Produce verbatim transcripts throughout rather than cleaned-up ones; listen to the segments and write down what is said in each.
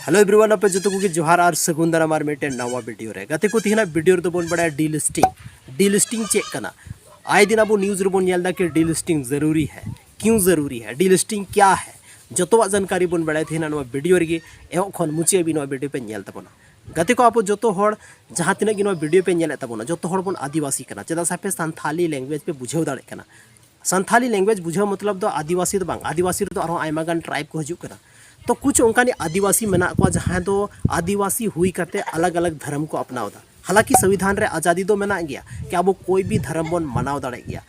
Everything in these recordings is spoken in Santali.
Hello everyone, ᱟᱯᱮ ᱡᱚᱛᱚ ᱠᱚᱜᱮ ᱡᱚᱦᱟᱨ ᱟᱨ ᱥᱟᱹᱜᱩᱱ ᱫᱟᱨᱟᱢ ᱟᱨ ᱢᱤᱫᱴᱮᱱ ᱱᱟᱣᱟ ᱵᱷᱤᱰᱤᱭᱳ ᱨᱮ᱾ ᱜᱟᱛᱮ ᱠᱚ, ᱛᱮᱦᱮᱧᱟᱜ ᱵᱷᱤᱰᱤᱭᱳ ᱨᱮᱫᱚ ᱵᱚᱱ ᱵᱟᱲᱟᱭᱟ ᱰᱤᱞᱤᱥᱴᱤᱝ᱾ ᱰᱤᱞᱤᱥᱴᱤᱝ ᱪᱮᱫ ᱠᱟᱱᱟ? ᱟᱭ ᱫᱤᱱ ᱟᱵᱚ ᱱᱤᱭᱩᱡᱽ ᱨᱮᱵᱚᱱ ᱧᱮᱞ ᱮᱫᱟ ᱠᱤ ᱰᱤᱞᱤᱥᱴᱤᱝ ᱡᱟᱨᱩᱨᱤ ᱦᱮ, ᱠᱤᱭᱩ ᱡᱟᱨᱩᱨᱤ ᱦᱮ, ᱰᱤᱞᱤᱥᱴᱤᱝ ᱠᱭᱟ ᱦᱮ, ᱡᱚᱛᱚᱣᱟᱜ ᱡᱟᱱᱠᱟᱨᱤ ᱵᱚᱱ ᱵᱟᱲᱟᱭᱟ ᱛᱮᱦᱮᱧ ᱱᱚᱣᱟ ᱵᱷᱤᱰᱤᱭᱳ ᱨᱮᱜᱮ᱾ ᱮᱦᱚᱵ ᱠᱷᱚᱱ ᱢᱩᱪᱟᱹᱫ ᱦᱟᱹᱵᱤᱡ ᱱᱚᱣᱟ ᱵᱷᱤᱰᱤᱭᱳ ᱯᱮ ᱧᱮᱞ ᱛᱟᱵᱚᱱᱟ᱾ ᱜᱟᱛᱮ ᱠᱚ, ᱟᱵᱚ ᱡᱚᱛᱚ ᱦᱚᱲ ᱡᱟᱦᱟᱸ ᱛᱤᱱᱟᱹᱜ ᱜᱮ ᱱᱚᱣᱟ ᱵᱷᱤᱰᱤᱭᱳ ᱯᱮ ᱧᱮᱞᱮᱫ ᱛᱟᱵᱚᱱᱟ, ᱡᱚᱛᱚ ᱦᱚᱲ ᱵᱚᱱ ᱟᱹᱫᱤᱵᱟᱹᱥᱤ ᱠᱟᱱᱟ᱾ ᱪᱮᱫᱟᱜ ᱥᱮ ᱟᱯᱮ ᱥᱟᱱᱛᱷᱟᱞᱤ ᱞᱮᱝᱜᱩᱭᱮᱡᱽ ᱯᱮ ᱵᱩᱡᱷᱟᱹᱣ ᱫᱟᱲᱮᱭᱟᱜ ᱠᱟᱱᱟ᱾ ᱥᱟᱱᱛᱷᱟᱞᱤ ᱞᱮᱝᱜᱩᱭᱮᱡᱽ ᱵᱩᱡᱷᱟᱹᱣ ᱢᱚᱛᱞᱚᱵ ᱫᱚ ᱟᱹᱫᱤᱵᱟᱹᱥᱤ ᱫᱚ ᱵᱟᱝ, ᱟᱹᱫᱤᱵᱟᱹᱥᱤ ᱨᱮᱫᱚ ᱟᱨᱦᱚᱸ ᱟᱭᱢᱟ ᱜᱟᱱ ᱴᱨᱟᱭᱤᱵᱽ ᱠᱚ ᱦᱤᱡᱩᱜ ᱠᱟᱱᱟ᱾ ᱛᱚ ᱠᱩᱪᱷ ᱚᱱᱠᱟᱱᱤᱡ ᱟᱹᱫᱤᱵᱟᱹᱥᱤ ᱢᱮᱱᱟᱜ ᱠᱚᱣᱟ ᱡᱟᱦᱟᱸᱭ ᱫᱚ ᱟᱹᱫᱤᱵᱟᱹᱥᱤ ᱦᱩᱭ ᱠᱟᱛᱮ ᱟᱞᱟᱜᱽ ᱟᱞᱟᱜᱽ ᱫᱷᱚᱨᱚᱢ ᱠᱚ ᱟᱯᱱᱟᱣ ᱮᱫᱟ᱾ ᱦᱟᱞᱟᱸᱠᱤ ᱥᱚᱝᱵᱤᱫᱷᱟᱱ ᱨᱮ ᱟᱡᱟᱫᱤ ᱫᱚ ᱢᱮᱱᱟᱜ ᱜᱮᱭᱟ ᱠᱤ ᱟᱵᱚ ᱠᱳᱭ ᱵᱷᱤ ᱫᱷᱚᱨᱚᱢ ᱵᱚᱱ ᱢᱟᱱᱟᱣ ᱫᱟᱲᱮᱭᱟᱜ ᱜᱮᱭᱟ,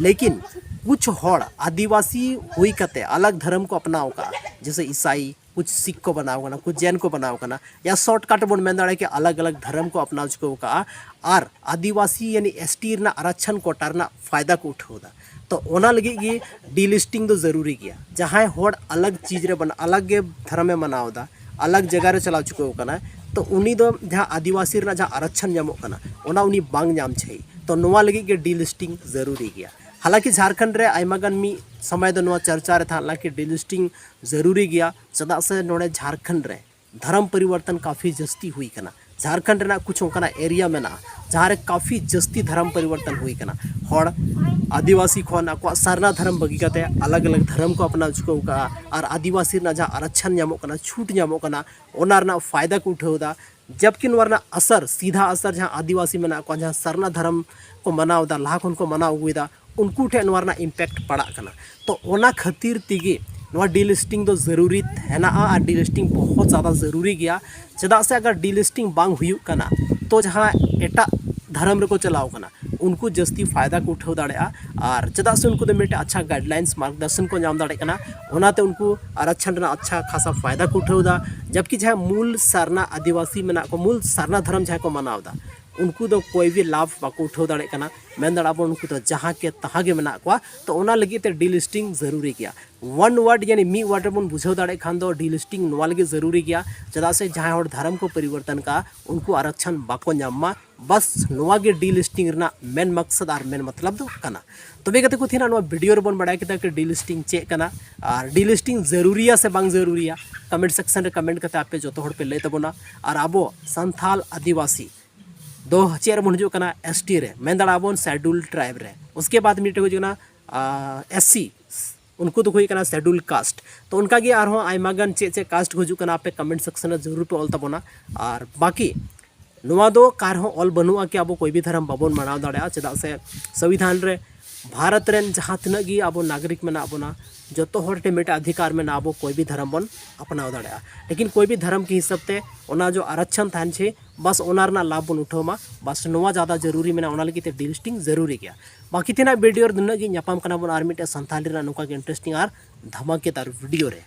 ᱞᱮᱠᱤᱱ ᱠᱩᱪᱷ ᱦᱚᱲ ᱟᱹᱫᱤᱵᱟᱹᱥᱤ ᱦᱩᱭ ᱠᱟᱛᱮ ᱟᱞᱟᱜᱽ ᱫᱷᱚᱨᱚᱢ ᱠᱚ ᱟᱯᱱᱟᱣ ᱟᱠᱟᱫᱼᱟ, ᱡᱮᱭᱥᱮ ᱤᱥᱟᱭᱤ, ᱠᱩᱪᱷ ᱥᱤᱠᱷ ᱠᱚ ᱵᱮᱱᱟᱣ ᱠᱟᱱᱟ, ᱠᱩᱪᱷ ᱡᱮᱱ ᱠᱚ ᱵᱮᱱᱟᱣ ᱠᱟᱱᱟ, ᱭᱟ ᱥᱚᱨᱴᱠᱟᱴ ᱵᱚᱱ ᱢᱮᱱ ᱫᱟᱲᱮᱭᱟᱜᱼᱟ ᱠᱤ ᱟᱞᱟᱜᱽ ᱟᱞᱟᱜᱽ ᱫᱷᱚᱨᱚᱢ ᱠᱚ ᱟᱯᱱᱟᱣ ᱪᱩᱠᱟᱹᱣ ᱠᱟᱜᱼᱟ᱾ ᱟᱨ ᱟᱹᱫᱤᱵᱟᱹᱥᱤ ᱭᱟᱱᱤ ᱮᱥ ᱴᱤ ᱨᱮᱱᱟᱜ ᱟᱨᱟᱠᱪᱷᱚᱱ ᱠᱳᱴᱟ ᱨᱮᱱᱟᱜ ᱯᱷᱟᱭᱫᱟ ᱠᱚ ᱩᱴᱷᱟᱹᱣ ᱮᱫᱟ᱾ ᱛᱚ ᱚᱱᱟ ᱞᱟᱹᱜᱤᱫ ᱜᱮ ᱰᱤᱞᱤᱥᱴᱤᱝ ᱫᱚ ᱡᱟᱹᱨᱩᱨᱤ ᱜᱮᱭᱟ᱾ ᱡᱟᱦᱟᱸᱭ ᱦᱚᱲ ᱟᱞᱟᱜᱽ ᱪᱤᱡᱽ ᱨᱮ ᱵᱟᱱ-, ᱟᱞᱟᱜᱽ ᱜᱮ ᱫᱷᱚᱨᱚᱢᱮ ᱢᱟᱱᱟᱣ ᱮᱫᱟ, ᱟᱞᱟᱜᱽ ᱡᱟᱭᱜᱟ ᱨᱮ ᱪᱟᱞᱟᱣ ᱪᱩᱠᱟᱹᱣ ᱠᱟᱱᱟ, ᱛᱚ ᱩᱱᱤ ᱫᱚ ᱡᱟᱦᱟᱸ ᱟᱹᱫᱤᱵᱟᱹᱥᱤ ᱨᱮᱱᱟᱜ ᱡᱟᱦᱟᱸ ᱟᱨᱟᱠᱪᱷᱚᱱ ᱧᱟᱢᱚᱜ ᱠᱟᱱᱟ, ᱚᱱᱟ ᱩᱱᱤ ᱵᱟᱝ ᱧᱟᱢ ᱪᱟᱹᱦᱤ᱾ ᱛᱚ ᱱᱚᱣᱟ ᱞᱟᱹᱜᱤᱫ ᱜᱮ ᱰᱤᱞᱤᱥᱴᱤᱝ ᱡᱟᱹᱨᱩᱨᱤ ᱜᱮᱭᱟ᱾ ᱦᱟᱞᱟᱸᱠᱤ ᱡᱷᱟᱲᱠᱷᱚᱸᱰ ᱨᱮ ᱟᱭᱢᱟ ᱜᱟᱱ ᱢᱤᱫ ᱥᱚᱢᱚᱭ ᱫᱚ ᱱᱚᱣᱟ ᱪᱟᱨᱪᱟ ᱨᱮ ᱛᱟᱦᱮᱸ ᱞᱮᱱᱟ ᱠᱤ ᱰᱤᱞᱤᱥᱴᱤᱝ ᱡᱟᱹᱨᱩᱨᱤ ᱜᱮᱭᱟ, ᱪᱮᱫᱟᱜ ᱥᱮ ᱱᱚᱰᱮ ᱡᱷᱟᱲᱠᱷᱚᱸᱰ ᱨᱮ ᱫᱷᱚᱨᱚᱢ ᱯᱚᱨᱤᱵᱚᱨᱛᱚᱱ ᱠᱟᱯᱷᱤ ᱡᱟᱹᱥᱛᱤ ᱦᱩᱭ ᱠᱟᱱᱟ᱾ ᱡᱷᱟᱲᱠᱷᱚᱸᱰ ᱨᱮᱱᱟᱜ ᱠᱩᱪᱷ ᱚᱱᱠᱟᱱᱟᱜ ᱮᱨᱤᱭᱟ ᱢᱮᱱᱟᱜᱼᱟ ᱡᱟᱦᱟᱸ ᱨᱮ ᱠᱟᱯᱷᱤ ᱡᱟᱹᱥᱛᱤ ᱫᱷᱚᱨᱚᱢ ᱯᱚᱨᱤᱵᱚᱨᱛᱚᱱ ᱦᱩᱭ ᱠᱟᱱᱟ᱾ ᱦᱚᱲ ᱟᱹᱫᱤᱵᱟᱹᱥᱤ ᱠᱷᱚᱱ ᱟᱠᱚᱣᱟᱜ ᱥᱟᱨᱱᱟ ᱫᱷᱚᱨᱚᱢ ᱵᱟᱹᱜᱤ ᱠᱟᱛᱮ ᱟᱞᱟᱜᱽ ᱟᱞᱟᱜᱽ ᱫᱷᱚᱨᱚᱢ ᱠᱚ ᱟᱯᱱᱟᱣ ᱪᱩᱠᱟᱹᱣ ᱠᱟᱜᱼᱟ᱾ ᱟᱨ ᱟᱹᱫᱤᱵᱟᱹᱥᱤ ᱨᱮᱱᱟᱜ ᱡᱟᱦᱟᱸ ᱟᱨᱟᱠᱪᱷᱚᱱ ᱧᱟᱢᱚᱜ ᱠᱟᱱᱟ, ᱪᱷᱩᱴ ᱧᱟᱢᱚᱜ ᱠᱟᱱᱟ, ᱚᱱᱟ ᱨᱮᱱᱟᱜ ᱯᱷᱟᱭᱫᱟ ᱠᱚ ᱩᱴᱷᱟᱹᱣ ᱮᱫᱟ᱾ ᱡᱟᱵᱠᱤ ᱱᱚᱣᱟ ᱨᱮᱱᱟᱜ ᱟᱥᱟᱨ, ᱥᱤᱫᱷᱟ ᱟᱥᱟᱨ ᱡᱟᱦᱟᱸ ᱟᱹᱫᱤᱵᱟᱹᱥᱤ ᱢᱮᱱᱟᱜ ᱠᱚᱣᱟ, ᱡᱟᱦᱟᱸ ᱥᱟᱨᱱᱟ ᱫᱷᱚᱨᱚᱢ ᱠᱚ ᱢᱟᱱᱟᱣ ᱮᱫᱟ, ᱞᱟᱦᱟ ᱠᱷᱚᱱ ᱠᱚ ᱢᱟᱱᱟᱣ ᱟᱹᱜᱩᱭᱮᱫᱟ, ᱩᱱᱠᱩ ᱴᱷᱮᱱ ᱱᱚᱣᱟ ᱨᱮᱱᱟᱜ ᱤᱢᱯᱮᱠᱴ ᱯᱟᱲᱟᱜ ᱠᱟᱱᱟ᱾ ᱛᱚ ᱚᱱᱟ ᱠᱷᱟᱹᱛᱤᱨ ᱛᱮᱜᱮ ᱱᱚᱣᱟ ᱰᱤᱞᱤᱥᱴᱤᱝ ᱫᱚ ᱡᱟᱹᱨᱩᱨᱤ ᱦᱮᱱᱟᱜᱼᱟ ᱟᱨ ᱰᱤᱞᱤᱥᱴᱤᱝ ᱵᱚᱦᱩᱛ ᱡᱟᱫᱟ ᱡᱟᱹᱨᱩᱨᱤ ᱜᱮᱭᱟ᱾ ᱪᱮᱫᱟᱜ ᱥᱮ ᱟᱜᱟᱨ ᱰᱤᱞᱤᱥᱴᱤᱝ ᱵᱟᱝ ᱦᱩᱭᱩᱜ ᱠᱟᱱᱟ, ᱛᱚ ᱡᱟᱦᱟᱸ ᱮᱴᱟᱜ ᱫᱷᱚᱨᱚᱢ ᱨᱮᱠᱚ ᱪᱟᱞᱟᱣ ᱠᱟᱱᱟ, ᱩᱱᱠᱩ ᱡᱟᱹᱥᱛᱤ ᱯᱷᱟᱭᱫᱟ ᱠᱚ ᱩᱴᱷᱟᱹᱣ ᱫᱟᱲᱮᱭᱟᱜᱼᱟ᱾ ᱟᱨ ᱪᱮᱫᱟᱜ ᱥᱮ ᱩᱱᱠᱩ ᱫᱚ ᱢᱤᱫᱴᱮᱱ ᱟᱪᱪᱷᱟ ᱜᱟᱭᱤᱰᱞᱟᱭᱤᱱᱥ, ᱢᱟᱨᱜᱚᱫᱚᱨᱥᱚᱱ ᱠᱚ ᱧᱟᱢ ᱫᱟᱲᱮᱭᱟᱜ ᱠᱟᱱᱟ, ᱚᱱᱟᱛᱮ ᱩᱱᱠᱩ ᱟᱨᱟᱠᱪᱷᱚᱱ ᱨᱮᱱᱟᱜ ᱟᱪᱪᱷᱟ ᱠᱷᱟᱥᱟ ᱯᱷᱟᱭᱫᱟ ᱠᱚ ᱩᱴᱷᱟᱹᱣ ᱮᱫᱟ᱾ ᱡᱟᱵᱠᱤ ᱡᱟᱦᱟᱸ ᱢᱩᱞ ᱥᱟᱨᱱᱟ ᱟᱹᱫᱤᱵᱟᱹᱥᱤ ᱢᱮᱱᱟᱜ ᱠᱚ, ᱢᱩᱞ ᱥᱟᱨᱱᱟ ᱫᱷᱚᱨᱚᱢ ᱡᱟᱦᱟᱸᱭ ᱠᱚ ᱢᱟᱱᱟᱣ ᱮᱫᱟ, ᱩᱱᱠᱩ ᱫᱚ ᱠᱚᱭ ᱵᱷᱤ ᱞᱟᱵᱷ ᱵᱟᱠᱚ ᱩᱴᱷᱟᱹᱣ ᱫᱟᱲᱮᱭᱟᱜ ᱠᱟᱱᱟ᱾ ᱢᱮᱱ ᱫᱟᱲᱮᱭᱟᱜᱼᱟ ᱵᱚᱱ ᱩᱱᱠᱩ ᱫᱚ ᱡᱟᱦᱟᱸ ᱠᱮ ᱛᱟᱦᱟᱸ ᱜᱮ ᱢᱮᱱᱟᱜ ᱠᱚᱣᱟ᱾ ᱛᱚ ᱚᱱᱟ ᱞᱟᱹᱜᱤᱫ ᱛᱮ ᱰᱤᱞᱤᱥᱴᱤᱝ ᱡᱟᱹᱨᱩᱨᱤ ᱜᱮᱭᱟ᱾ ᱚᱣᱟᱱ ᱣᱟᱨᱰ ᱭᱟᱱᱤ ᱢᱤᱫ ᱣᱟᱨᱰ ᱨᱮᱵᱚᱱ ᱵᱩᱡᱷᱟᱹᱣ ᱫᱟᱲᱮᱭᱟᱜ ᱠᱷᱟᱱ ᱫᱚ ᱰᱤᱞᱤᱥᱴᱤᱝ ᱱᱚᱣᱟ ᱞᱟᱹᱜᱤᱫ ᱡᱟᱹᱨᱩᱨᱤ ᱜᱮᱭᱟ, ᱪᱮᱫᱟᱜ ᱥᱮ ᱡᱟᱦᱟᱸᱭ ᱦᱚᱲ ᱫᱷᱚᱨᱚᱢ ᱠᱚ ᱯᱚᱨᱤᱵᱚᱨᱛᱚᱱ ᱠᱟᱜᱼᱟ ᱩᱱᱠᱩ ᱟᱨᱚᱠᱪᱷᱚᱱ ᱵᱟᱠᱚ ᱧᱟᱢ ᱢᱟ᱾ ᱵᱟᱥ ᱱᱚᱣᱟ ᱜᱮ ᱰᱤᱞᱤᱥᱴᱤᱝ ᱨᱮᱱᱟᱜ ᱢᱮᱱ ᱢᱟᱠᱥᱟᱫ ᱟᱨ ᱢᱮᱱ ᱢᱚᱛᱞᱚᱵ ᱫᱚ ᱠᱟᱱᱟ᱾ ᱛᱚᱵᱮ ᱜᱟᱛᱮ ᱠᱚ ᱛᱟᱦᱮᱱᱟ, ᱱᱚᱣᱟ ᱵᱷᱤᱰᱤᱭᱳ ᱨᱮᱵᱚᱱ ᱵᱟᱲᱟᱭ ᱠᱮᱫᱟ ᱠᱤ ᱰᱤᱞᱤᱥᱴᱤᱝ ᱪᱮᱫ ᱠᱟᱱᱟ ᱟᱨ ᱰᱤᱞᱤᱥᱴᱤᱝ ᱡᱟᱹᱨᱩᱨᱤᱭᱟ ᱥᱮ ᱵᱟᱝ ᱡᱟᱹᱨᱩᱨᱤᱭᱟ᱾ ᱠᱚᱢᱮᱱᱴ ᱥᱮᱠᱥᱚᱱ ᱨᱮ ᱠᱚᱢᱮᱱᱴ ᱠᱟᱛᱮ ᱟᱯᱮ ᱡᱚᱛᱚ ᱦᱚᱲ ᱯᱮ ᱞᱟᱹᱭ ᱛᱟᱵᱚᱱᱟ᱾ ᱟᱨ ᱟᱵᱚ ᱥᱟᱱᱛᱟᱞ ᱟᱹᱫᱤᱵᱟᱹᱥᱤ ᱫᱚ ᱪᱮᱫ ᱨᱮᱵᱚᱱ ᱦᱤᱡᱩᱜ ᱠᱟᱱᱟ? ᱮᱥ ᱴᱤ ᱨᱮ, ᱢᱮᱱ ᱫᱟᱲᱮᱭᱟᱜᱼᱟ ᱵᱚᱱ ᱥᱮᱰᱩᱞ ᱴᱨᱟᱭᱤᱵᱽ ᱨᱮ᱾ ᱩᱥᱠᱮ ᱵᱟᱫ ᱢᱤᱫᱴᱮᱱ ᱦᱤᱡᱩᱜ ᱠᱟᱱᱟ ᱮᱥ ᱥᱤ, ᱩᱱᱠᱩ ᱫᱚᱠᱚ ᱦᱩᱭᱩᱜ ᱠᱟᱱᱟ ᱥᱮᱰᱩᱞ ᱠᱟᱥᱴ᱾ ᱛᱚ ᱚᱱᱠᱟ ᱜᱮ ᱟᱨᱦᱚᱸ ᱟᱭᱢᱟ ᱜᱟᱱ ᱪᱮᱫ ᱪᱮᱫ ᱠᱟᱥᱴ ᱠᱚ ᱦᱤᱡᱩᱜ ᱠᱟᱱᱟ, ᱟᱯᱮ ᱠᱚᱢᱮᱱᱴ ᱥᱮᱠᱥᱚᱱ ᱨᱮ ᱡᱟᱹᱨᱩᱲ ᱯᱮ ᱚᱞ ᱛᱟᱵᱚᱱᱟ᱾ ᱟᱨ ᱵᱟᱹᱠᱤ ᱱᱚᱣᱟ ᱫᱚ ᱚᱠᱟ ᱨᱮᱦᱚᱸ ᱚᱞ ᱵᱟᱹᱱᱩᱜᱼᱟ ᱠᱤ ᱟᱵᱚ ᱠᱚᱭ ᱵᱷᱤ ᱫᱷᱚᱨᱚᱢ ᱵᱟᱵᱚᱱ ᱢᱟᱱᱟᱣ ᱫᱟᱲᱮᱭᱟᱜᱼᱟ, ᱪᱮᱫᱟᱜ ᱥᱮ ᱥᱚᱝᱵᱤᱫᱷᱟᱱ ᱨᱮ ᱵᱷᱟᱨᱚᱛ ᱨᱮᱱ ᱡᱟᱦᱟᱸ ᱛᱤᱱᱟᱹᱜ ᱜᱮ ᱟᱵᱚ ᱱᱟᱜᱚᱨᱤᱠ ᱢᱮᱱᱟᱜ ᱵᱚᱱᱟ, ᱡᱚᱛᱚ ᱦᱚᱲ ᱴᱷᱮᱱ ᱢᱤᱫᱴᱮᱱ ᱚᱫᱷᱤᱠᱟᱨ ᱢᱮᱱᱟᱜᱼᱟ ᱟᱵᱚ ᱠᱚᱭ ᱵᱷᱤ ᱫᱷᱚᱨᱚᱢ ᱵᱚᱱ ᱟᱯᱱᱟᱣ ᱫᱟᱲᱮᱭᱟᱜᱼᱟ᱾ ᱞᱮᱠᱤᱱ ᱠᱚᱭ ᱵᱷᱤ ᱫᱷᱚᱨᱚᱢ ᱠᱤ ᱦᱤᱥᱟᱹᱵ ᱛᱮ ᱚᱱᱟ ᱡᱚ ᱟᱨᱚᱠᱪᱷᱚᱱ ᱛᱟᱦᱮᱱ ᱪᱮ, ᱵᱟᱥ ᱚᱱᱟ ᱨᱮᱱᱟᱜ ᱞᱟᱵᱷ ᱵᱚᱱ ᱩᱴᱷᱟᱹᱣ ᱢᱟ, ᱵᱟᱥ ᱱᱚᱣᱟ ᱡᱟᱫᱟ ᱡᱟᱹᱨᱩᱨᱤ ᱢᱮᱱᱟᱜᱼᱟ, ᱚᱱᱟ ᱞᱟᱹᱜᱤᱫ ᱛᱮ ᱰᱤᱞᱤᱥᱴᱤᱝ ᱡᱟᱹᱨᱩᱨᱤ ᱜᱮᱭᱟ᱾ ᱵᱟᱹᱠᱤ ᱛᱮᱱᱟᱜ ᱵᱷᱤᱰᱤᱭᱳ ᱨᱮ ᱱᱩᱱᱟᱹᱜ ᱜᱮ, ᱧᱟᱯᱟᱢ ᱠᱟᱱᱟ ᱵᱚᱱ ᱟᱨ ᱢᱤᱫᱴᱮᱱ ᱥᱟᱱᱛᱟᱲᱤ ᱨᱮᱱᱟᱜ ᱱᱚᱝᱠᱟ ᱜᱮ ᱤᱱᱴᱟᱨᱮᱥᱴᱤᱝ ᱟᱨ ᱫᱷᱟᱢᱟᱠᱮᱫᱟᱨ ᱵᱷᱤᱰᱤᱭᱳ ᱨᱮ᱾